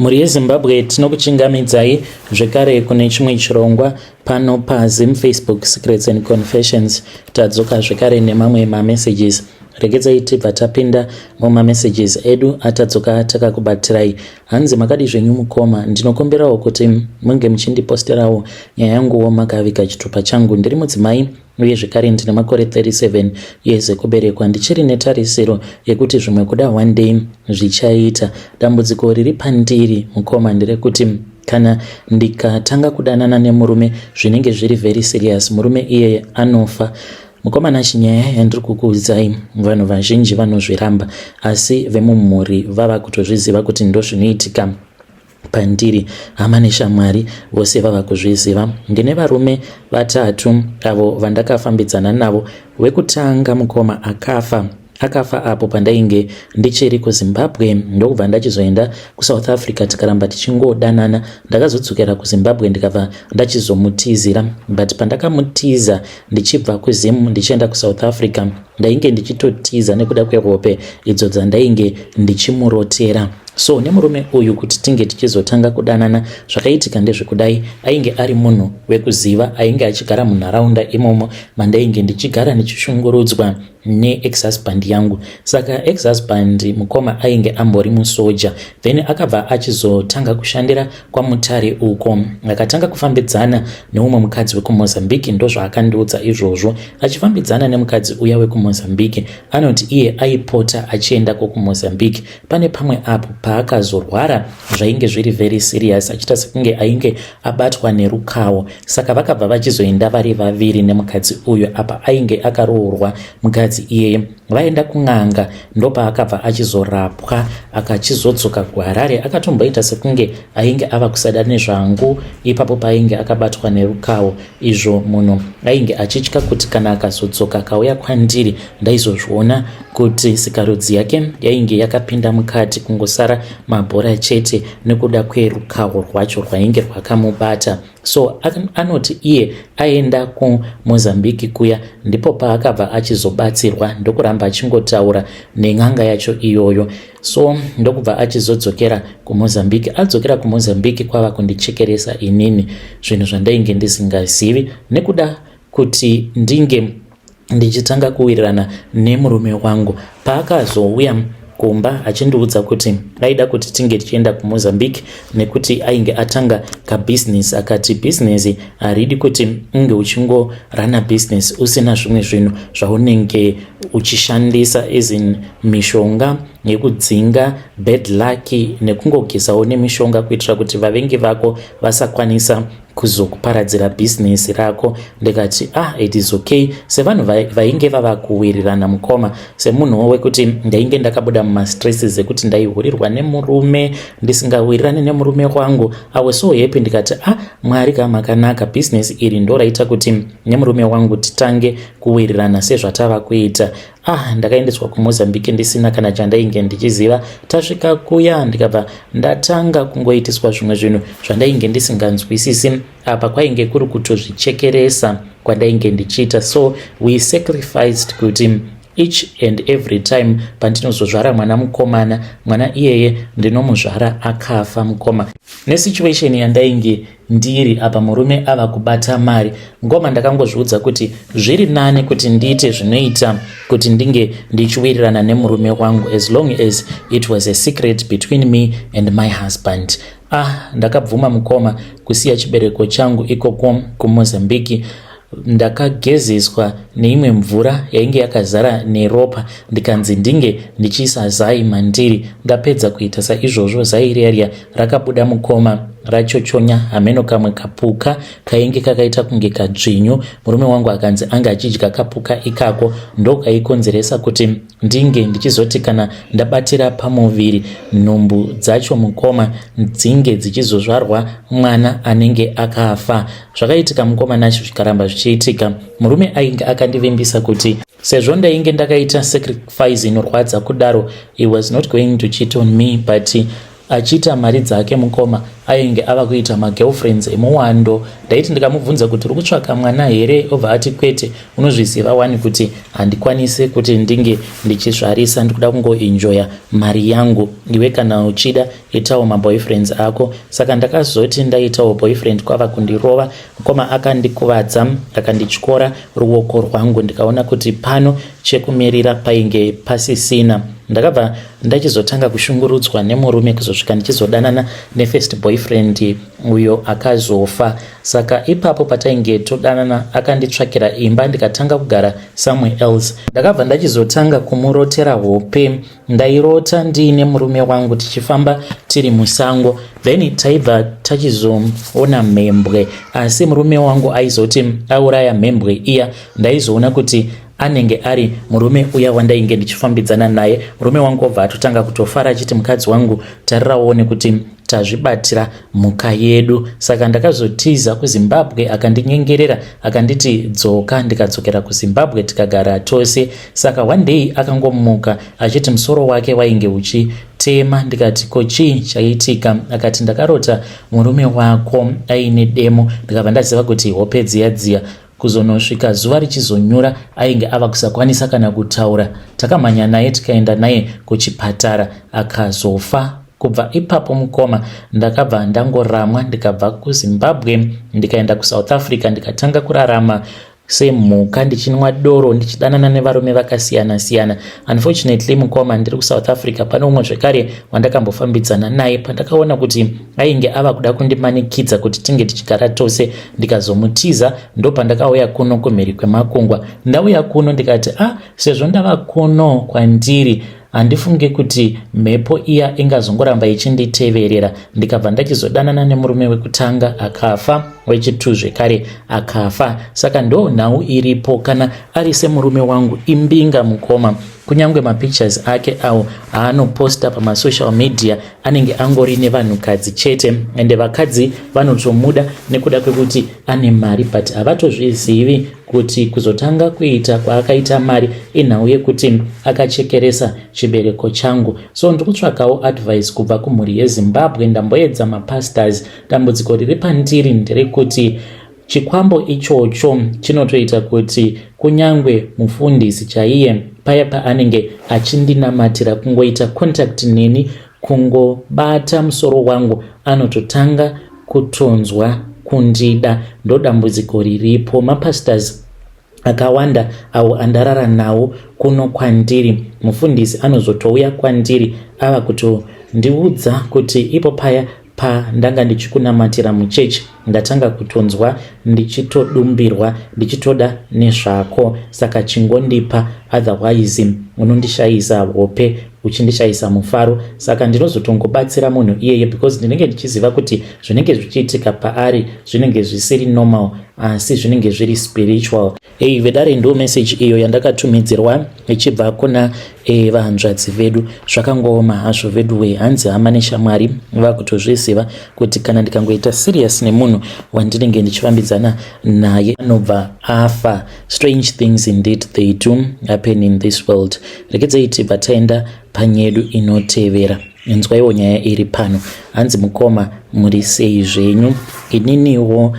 Mhuri yeZimbabwe, tinokuchingamidzai zvekare kune chimwe chirongwa pano paZim Facebook Secrets and Confessions. Tadzoka zvekare nemamwe mamessages. Regedzai tibva tapinda mumamessages edu atadzoka takakubatirai. Hanzi, "Makadi zvenyu mukoma? Ndinokumbirawo kuti munge muchindiposterawo nyaya yanguwo makaviga chitupa changu. Ndiri mudzimai uye zvekare ndine makore 37 years ekuberekwa. Ndichiri netarisiro yekuti zvimwe kuda one day zvichaita. Dambudziko riri pandiri, mukoma, nderekuti kana ndikatanga kudanana nemurume, zvinenge zviri very serious. Murume iyeye anofa." Mukoma Nashi, nyaya yandiri kukuudzai, vanhu vazhinji vanozviramba, asi vemumhuri vava kutozviziva kuti ndo zvinoitika pandiri. Hama neshamwari vose vava kuzviziva. Ndine varume vatatu avo vandakafambidzana navo. Wekutanga, mukoma, akafa. Akafa apo pandainge ndichiri kuZimbabwe, ndokubva ndachizoenda kuSouth Africa, tikaramba tichingodanana. Ndakazodzokera kuZimbabwe, ndikabva ndachizomutizira. But pandakamutiza ndichibva kuZim ndichienda kuSouth Africa, ndainge ndichitotiza nekuda kwehope idzo dzandainge ndichimurotera. So nemurume uyu, kuti tinge tichizotanga kudanana, zvakaitika ndezvekudai: ainge ari munhu wekuziva, ainge achigara munharaunda imomo mandainge ndichigara ndichishungurudzwa neex-husband yangu. Saka ex-husband, mukoma, ainge ambori musoja, then akabva achizotanga kushandira kwaMutare uko. Akatanga kufambidzana neumwe mukadzi wekuMozambique. Ndozvaakandiudza izvozvo. Achifambidzana nemukadzi uya wekuMozambique, anoti iye aipota achiendako kuMozambique. Pane pamwe apo paakazorwara zvainge zviri very serious, achiita sekunge ainge abatwa nerukawo. Saka vakabva vachizoenda vari vaviri nemukadzi uyu. Apa ainge akaroorwa mukadzi iyeye. Vaenda kun'anga, ndopaakabva achizorapwa, akachizodzoka kuHarare. Akatomboita sekunge ainge ava kusada nezvangu ipapo paainge akabatwa nerukawo. Izvo munhu ainge achitya kuti kana akazodzoka akauya kwandiri, ndaizozviona kuti sikarudzi yake yainge yakapinda mukati, kungosara mabhora chete, nekuda kwerukawo rwacho rwainge rwakamubata. So anoti iye aenda kuMozambique kuya, ndipo paakabva achizobatsirwa, ndokuramba achingotaura nen'anga yacho iyoyo. So ndokubva achizodzokera kuMozambique. Adzokera kuMozambique, kwava kundichekeresa inini zvinhu zvandainge ndisingazivi, nekuda kuti ndinge ndichitanga kuwirirana nemurume wangu. Paakazouya kumba achindiudza kuti aida kuti tinge tichienda kuMozambique nekuti ainge atanga kabhizinesi, akati bhizinesi haridi kuti unge uchingorana bhizinesi usina zvimwe zvinhu zvaunenge uchishandisa, as in mishonga yekudzinga bad luck nekungogezawo nemishonga, kuitira kuti vavengi vako vasakwanisa kuzokuparadzira bhizinesi rako. Ndikati, "Ah, it is okay." Sevanhu vainge vava kuwirirana, mukoma, semunhuwo wekuti ndainge ndakabuda mumastresses ekuti ndaihurirwa nemurume, ndisingawirirani nemurume wangu, I was so happy. Ndikati, "Ah, Mwari kamakanaka. Bhizinesi iri ndo raita kuti nemurume wangu titange kuwirirana sezvatava kuita." Ah, ndakaendeswa kuMozambique ndisina kana chandainge ndichiziva. Tasvika kuya, ndikabva ndatanga kungoitiswa zvimwe zvinhu zvandainge ndisinganzwisisi. Apa kwainge kuri kutozvichekeresa kwandainge ndichiita. So we sacrificed kuti each and every time pandinozozvara mwana mukomana, mwana iyeye ndinomuzvara akafa. Mukoma, nesituation yandainge ndiri apa, murume ava kubata mari, ngoma, ndakangozviudza kuti zviri nane kuti ndiite zvinoita kuti ndinge ndichiwirirana nemurume wangu, as long as it was a secret between me and my husband. Ah, ndakabvuma, mukoma, kusiya chibereko changu ikoko kuMozambique. Ndakagezeswa neimwe mvura yainge yakazara neropa, ndikanzi ndinge ndichiisa zai mandiri. Ndapedza kuita saizvozvo, zai riya rakabuda, mukoma, rachochonya hameno kamwe kapuka kainge kakaita kunge kadzvinyu. Murume wangu akanzi anga achidya kapuka ikako, ndokaikonzeresa kuti ndinge ndichizoti kana ndabatira pamuviri, nhumbu dzacho, mukoma, dzinge dzichizozvarwa mwana anenge akafa. Zvakaitika, mukoma Nacho, zvikaramba zvichiitika. Murume ainge akandivimbisa kuti sezvo ndainge ndakaita sacrifice inorwadza kudaro, he was not going to cheat on me, but Achiita mari dzake mukoma, ainge ava kuita magirlfriends emuwando. Ndaiti ndikamubvunza kuti uri kutsvaka mwana here, obva ati kwete, unozviziva wani kuti handikwanise kuti ndinge ndichizvarisa, ndikuda kungoenjoya mari yangu. Iwe kana uchida itawo maboyfriends ako. Saka ndakazoti ndaitawo boyfriend kwava kundirova mukoma, akandikuvadza, akandityora ruoko rwangu. Ndikaona kuti pano chekumirira painge pasisina. Ndakabva ndachizotanga kushungurudzwa nemurume kuzosvika ndichizodanana nefirst boyfriend uyo akazofa. Saka ipapo patainge todanana, akanditsvakira imba, ndikatanga kugara somewhere else. Ndakabva ndachizotanga kumurotera hope. Ndairota ndiine murume wangu tichifamba tiri musango, then taibva tachizoona mhembwe, asi murume wangu aizoti auraya mhembwe iya, ndaizoona kuti anenge ari murume uya wandainge ndichifambidzana naye. Murume wangu obva atotanga kutofara achiti, "Mukadzi wangu, tariraone kuti tazvibatira mhuka yedu." Saka ndakazotiza kuZimbabwe. Akandinyengerera, akanditi dzoka, ndikadzokera kuZimbabwe, tikagara tose. Saka one day akangomuka achiti musoro wake wainge uchitema. Ndikati, "Ko chii chaitika?" Akati, "Ndakarota murume wako aine demo." Ndikabva ndaziva kuti hope dziya dziya. Kuzonosvika zuva richizonyura, ainge ava kusakwanisa kana kutaura. Takamhanya naye, tikaenda naye kuchipatara, akazofa. Kubva ipapo mukoma, ndakabva ndangoramwa. Ndikabva kuZimbabwe, ndikaenda kuSouth Africa, ndikatanga kurarama semhuka, ndichinwa doro, ndichidanana nevarume vakasiyana-siyana. Unfortunately mukoma, ndiri kuSouth Africa, pane umwe zvekare wandakambofambidzana naye. Pandakaona kuti ainge ava kuda kundimanikidza kuti tinge tichigara tose, ndikazomutiza. Ndopandakauya kuno kumhiri kwemakungwa. Ndauya kuno, ndikati, "A ah, sezvo ndava kuno kwandiri, handifunge kuti mhepo iya ingazongoramba ichinditeverera." Ndikabva ndachizodanana nemurume wekutanga, akafa, wechitu zvekare akafa. Saka ndo nhau iripo. Kana ari semurume wangu, imbinga mukoma. Kunyange mapictures ake awo aanoposta pamasocial media anenge angori nevanhukadzi chete, ende vakadzi vanotomuda nekuda kwekuti ane mari, but havatozvizivi kuti kuzotanga kuita kwaakaita mari inhau yekuti akachekeresa chibereko changu. So ndiri kutsvakawo advice kubva kumhuri yeZimbabwe. Ndamboedza mapastors. Dambudziko riri pandiri nderekuti chikwambo ichocho chinotoita kuti kunyangwe mufundisi chaiye, paya paanenge achindinamatira, kungoita contact neni, kungobata musoro wangu, anototanga kutonzwa kundida. Ndo dambudziko riripo. Mapastors akawanda avo andarara nawo kuno kwandiri, mufundisi anozotouya kwandiri ava kutondiudza kuti, "Ipo paya pandanga ndichikunamatira muchechi, ndatanga kutonzwa ndichitodumbirwa, ndichitoda nezvako, saka chingondipa, otherwise unondishayisa hope, uchindishayisa mufaro." Saka ndinozotongobatsira munhu iyeye because ndinenge ndichiziva kuti zvinenge zvichiitika paari zvinenge zvisiri normal, asi zvinenge zviri spiritual. Ei vedare, ndo message iyo yandakatumidzirwa ichibva kuna vahanzvadzi vedu. Zvakangooma hazvo vedu. Hanzi hama neshamwari vakutozviziva kuti kana ndikangoita serious nemunhu wandinenge ndichifambidzana naye, anobva afa. Strange things indeed, they do happen in this world. Regedzei tibva taenda panyedu inotevera. Inzwaiwo nyaya iri pano. Hanzi, "Mukoma, muri sei zvenyu? Ininiwo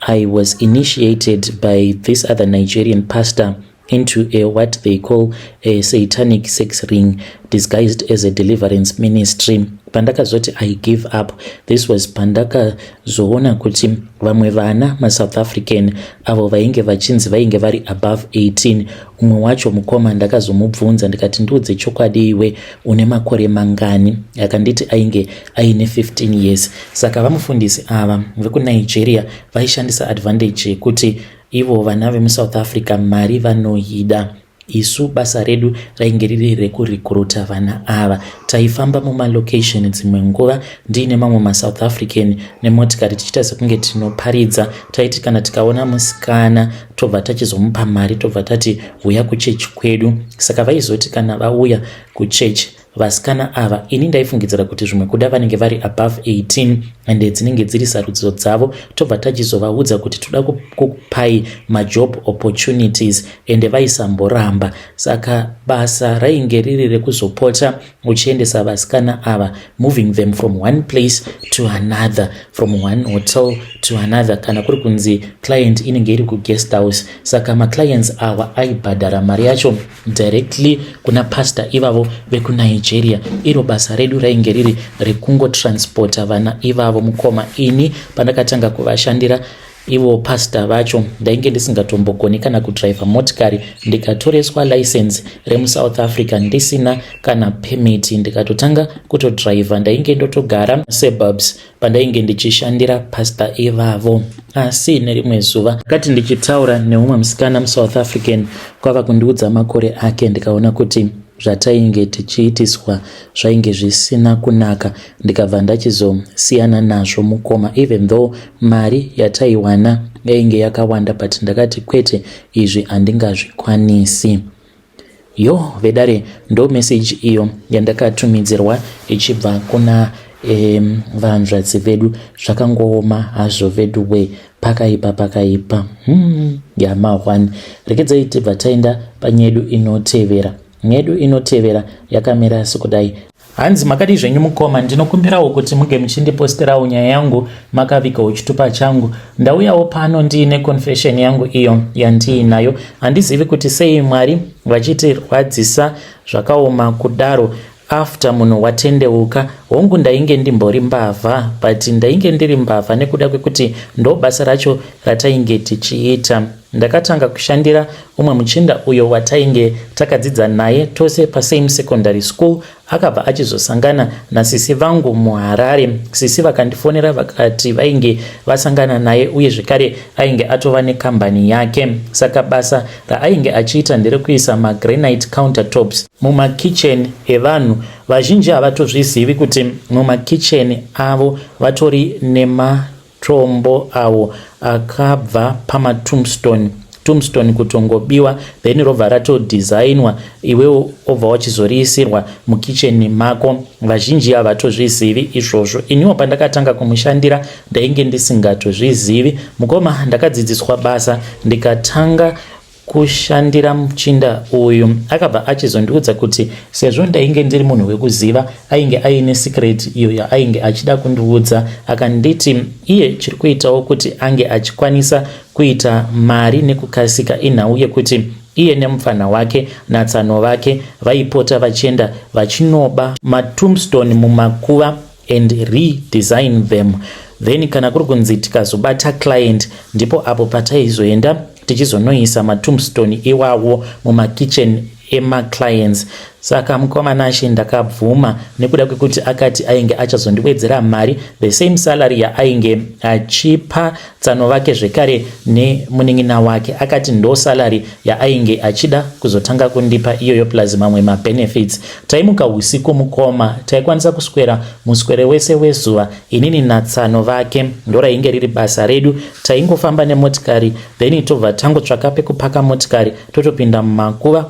I was initiated by this other Nigerian pastor into a what they call a satanic sex ring disguised as a deliverance ministry. Pandakazoti I give up, this was pandakazoona kuti vamwe vana maSouth African avo vainge vachinzi vainge vari above 18. Umwe wacho mukoma, ndakazomubvunza ndikati, 'Ndiudze chokwadi, iwe une makore mangani?' Akanditi ainge aine 15 years. Saka vamufundisi ava vekuNigeria vaishandisa advantage yekuti ivo vana vemuSouth Africa mari vanoida. Isu basa redu rainge riri rekurecruita vana ava. Taifamba mumalocation, dzimwe nguva ndiine mamwe maSouth African nemotikari, tichiita sekunge tinoparidza. Taiti kana tikaona musikana, tobva tachizomupa mari, tobva tati huya kuchechi kwedu. Saka vaizoti kana vauya kuchechi vasikana ava, ini ndaifungidzira kuti zvimwe kuda vanenge vari above 18." Ende dzinenge dziri sarudzo dzavo, tobva tachizovaudza kuti toda kukupai majob opportunities, ende vaisamboramba. Saka basa rainge riri rekuzopota uchiendesa vasikana ava, moving them from one place to another, from one hotel to another, kana kuri kunzi client inenge iri kuguest house. Saka maclients awa aibhadhara mari yacho directly kuna pastor ivavo vekuNigeria. Iro basa redu rainge riri rekungotransporta vana ivavo. Mukoma, ini pandakatanga kuvashandira ivo pastor vacho, ndainge ndisingatombogoni kana kudhiraivha motikari. Ndikatoreswa license remuSouth Africa ndisina kana permit, ndikatotanga kutodhiraivha. Ndainge ndotogara suburbs pandainge ndichishandira pastor ivavo. Asi nerimwe zuva akati ndichitaura neumwe musikana muSouth African, kwava kundiudza makore ake, ndikaona kuti zvatainge tichiitiswa zvainge zvisina kunaka. Ndikabva ndachizosiyana nazvo, mukoma. Even though mari yataiwana yainge yakawanda, but ndakati kwete, izvi handingazvikwanisi. Yo vedare, ndo meseji iyo yandakatumidzirwa ichibva kuna vanzvadzi vedu. Zvakangooma hazvo vedu we, pakaipa, pakaipa. Yama1 rekedzai tibva taenda panyedu inotevera. Nyedu inotevera yakamira sekudai. Hanzi, "Makadi zvenyu mukoma? Ndinokumbirawo kuti muge muchindiposterawo nyaya yangu makavigawo chitupa changu. Ndauyawo pano ndiine confession yangu iyo yandiinayo. Handizivi kuti sei Mwari vachitirwadzisa zvakaoma kudaro after munhu watendeuka. Hongu, ndainge ndimbori mbavha, but ndainge ndiri mbavha nekuda kwekuti ndo basa racho ratainge tichiita. Ndakatanga kushandira umwe muchinda uyo watainge takadzidza naye tose pasame secondary school. Akabva achizosangana nasisi vangu muHarare. Sisi vakandifonera vakati vainge vasangana naye, uye zvekare ainge atova nekambani yake. Saka basa raainge achiita nderekuisa magranite countertops mumakitchen evanhu. Vazhinji havatozvizivi kuti mumakitchen avo vatori nematombo awo akabva pamatombstone. Tombstone kutongobiwa, then robva ratodesignwa, iwewo obva wachizoriisirwa mukicheni mako. Vazhinji havatozvizivi izvozvo. Iniwo pandakatanga kumushandira ndainge ndisingatozvizivi. Mukoma, ndakadzidziswa basa, ndikatanga kushandira muchinda uyu. Akabva achizondiudza kuti sezvo ndainge ndiri munhu wekuziva, ainge aine secret iyo yaainge achida kundiudza. Akanditi iye chiri kuitawo kuti ange achikwanisa kuita mari nekukasika inhau yekuti iye nemupfana wake natsano vake vaipota vachienda vachinoba matombstone mumakuva and redesign them. Then kana kuri kunzi tikazobata client, ndipo apo pataizoenda tichizonoisa matombstone iwawo mumakitchen emaclients. Saka mukoma Nashe, ndakabvuma nekuda kwekuti akati ainge achazondiwedzera mari, the same salary yaainge achipa tsano vake zvekare nemunin'ina wake. Akati ndo salary yaainge achida kuzotanga kundipa iyoyo, plus mamwe mabenefits. Taimuka usiku, mukoma, taikwanisa kuswera muswere wese wezuva inini natsano vake. Ndo rainge riri basa redu. Taingofamba nemotikari, then tobva tangotsvaka pekupaka motikari, totopinda mumakuva,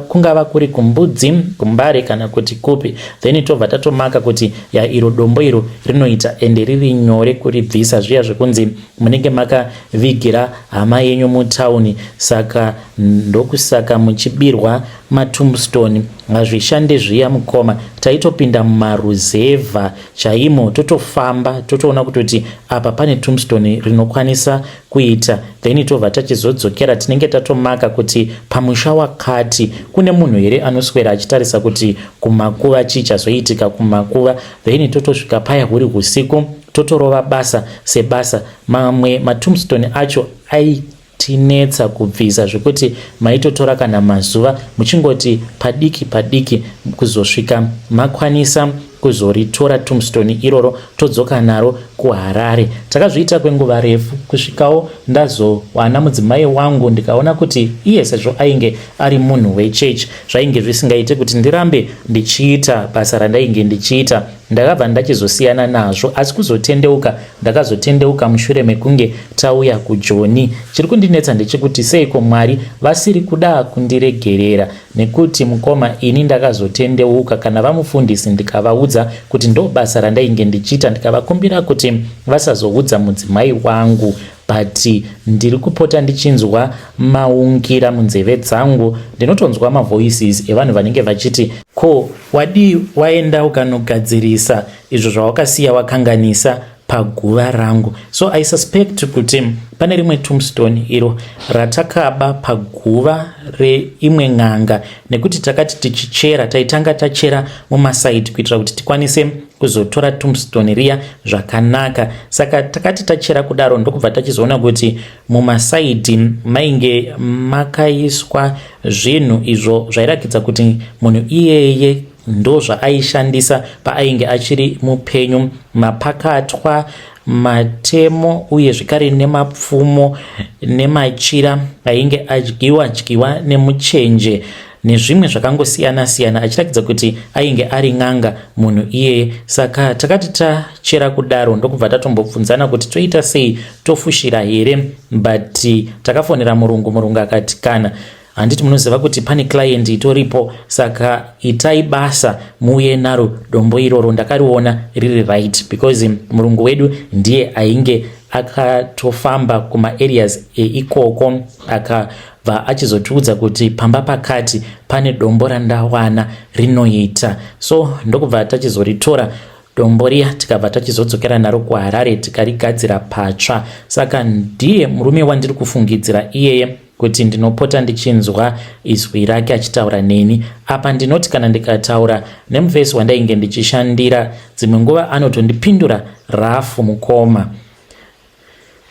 kungava kuri kuMbudzi, kuMbare kana kuti kupi. Then tobva tatomaka kuti ya, iro dombo iro rinoita, ende riri nyore kuribvisa. Zviya zvekunzi munenge makavigira hama yenyu mutauni, saka ndokusaka muchibirwa matombstone. Hazvishande zviya, mukoma. Taitopinda mumaruzevha chaimo, totofamba, totoona kutoti apa pane tombstone rinokwanisa kuita, then tobva tachizodzokera. Tinenge tatomaka kuti pamusha wakati kune munhu here anoswera achitarisa kuti kumakuva chii chazoitika kumakuva. Then totosvika paya huri usiku, totorova basa sebasa. Mamwe matombstone acho aitinetsa kubvisa zvekuti maitotora kana mazuva muchingoti padiki padiki kuzosvika makwanisa kuzoritora tombstone iroro, todzoka naro kuHarare. Takazviita kwenguva refu kusvikawo ndazowana mudzimai wangu. Ndikaona kuti iye sezvo ainge ari munhu wechechi, zvainge zvisingaite kuti ndirambe ndichiita basa randainge ndichiita. Ndakabva ndachizosiyana nazvo asi kuzotendeuka ndakazotendeuka mushure mekunge tauya kuJoni. Chiri kundinetsa ndechekuti seiko Mwari vasiri kuda kundiregerera nekuti mukoma ini ndakazotendeuka kana vamufundisi ndikavaudza kuti ndobasa randainge ndichiita ndikavakumbira kuti vasazoudza mudzimai wangu but ndiri kupota ndichinzwa maungira munzeve dzangu. Ndinotonzwa mavoices evanhu vanenge vachiti ko wadii waenda ukanogadzirisa izvo zvawakasiya wakanganisa paguva rangu. So I suspect kuti pane rimwe tombstone iro ratakaba paguva reimwe n'anga, nekuti takati tichichera taitanga tachera mumasaidi kuitira kuti tikwanise kuzotora tombstone riya zvakanaka. Saka takati tachera kudaro ndokubva tachizoona kuti mumasaidi mainge makaiswa zvinhu izvo zvairakidza kuti munhu iyeye ndozvaaishandisa paainge achiri mupenyu, mapakatwa, matemo uye zvekare nemapfumo nemachira ainge adyiwa dyiwa nemuchenje nezvimwe zvakangosiyana siyana, achiratidza kuti ainge ari n'anga munhu iyeye. Saka takati tachera kudaro ndokubva tatombobvunzana kuti toita sei, tofushira here? But takafonera murungu, murungu akati kana handiti munoziva kuti pane client itoripo, saka itai basa muuye naro dombo iroro. Ndakariona riri right because murungu wedu ndiye ainge akatofamba kumaareas eikoko, akabva achizotiudza kuti pamba pakati pane dombo randawana rinoita. So ndokubva tachizoritora dombo riya, tikabva tachizodzokera naro kuHarare tikarigadzira patsva. Saka ndiye murume wandiri kufungidzira iyeye kuti ndinopota ndichinzwa izwi rake achitaura neni. Apa ndinoti kana ndikataura nemufesi wandainge ndichishandira, dzimwe nguva anotondipindura rafu. Mukoma,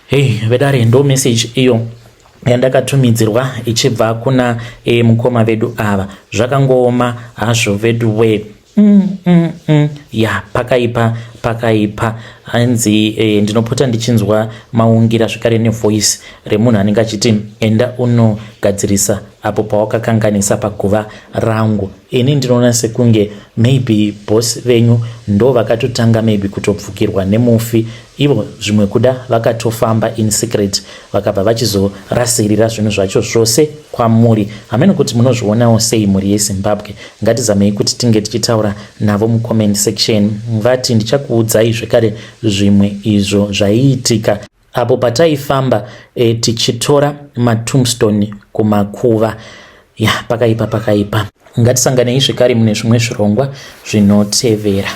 hei vedare, ndo message iyo yandakatumidzirwa ichibva kuna mukoma vedu ava. Zvakangooma hazvo vedu we. Ya, pakaipa, pakaipa. Hanzi ndinopota ndichinzwa maungira zvekare nevoice remunhu anenge achiti enda unogadzirisa apo pawakakanganisa paguva rangu. Ini ndinoona sekunge maybe boss venyu ndo vakatotanga maybe kutopfukirwa nemufi ivo, zvimwe kuda vakatofamba in secret, vakabva vachizorasirira zvinhu zvacho zvose kwamuri. Hameno kuti munozvionawo sei, mhuri yeZimbabwe. Ngatizamei kuti tinge tichitaura navo mucomment section. Vati ndichakuudzai zvekare zvimwe izvo zvaiitika apo pataifamba tichitora matombstone kumakuva. Ya, pakaipa, pakaipa. Ngatisanganei zvekare mune zvimwe zvirongwa zvinotevera.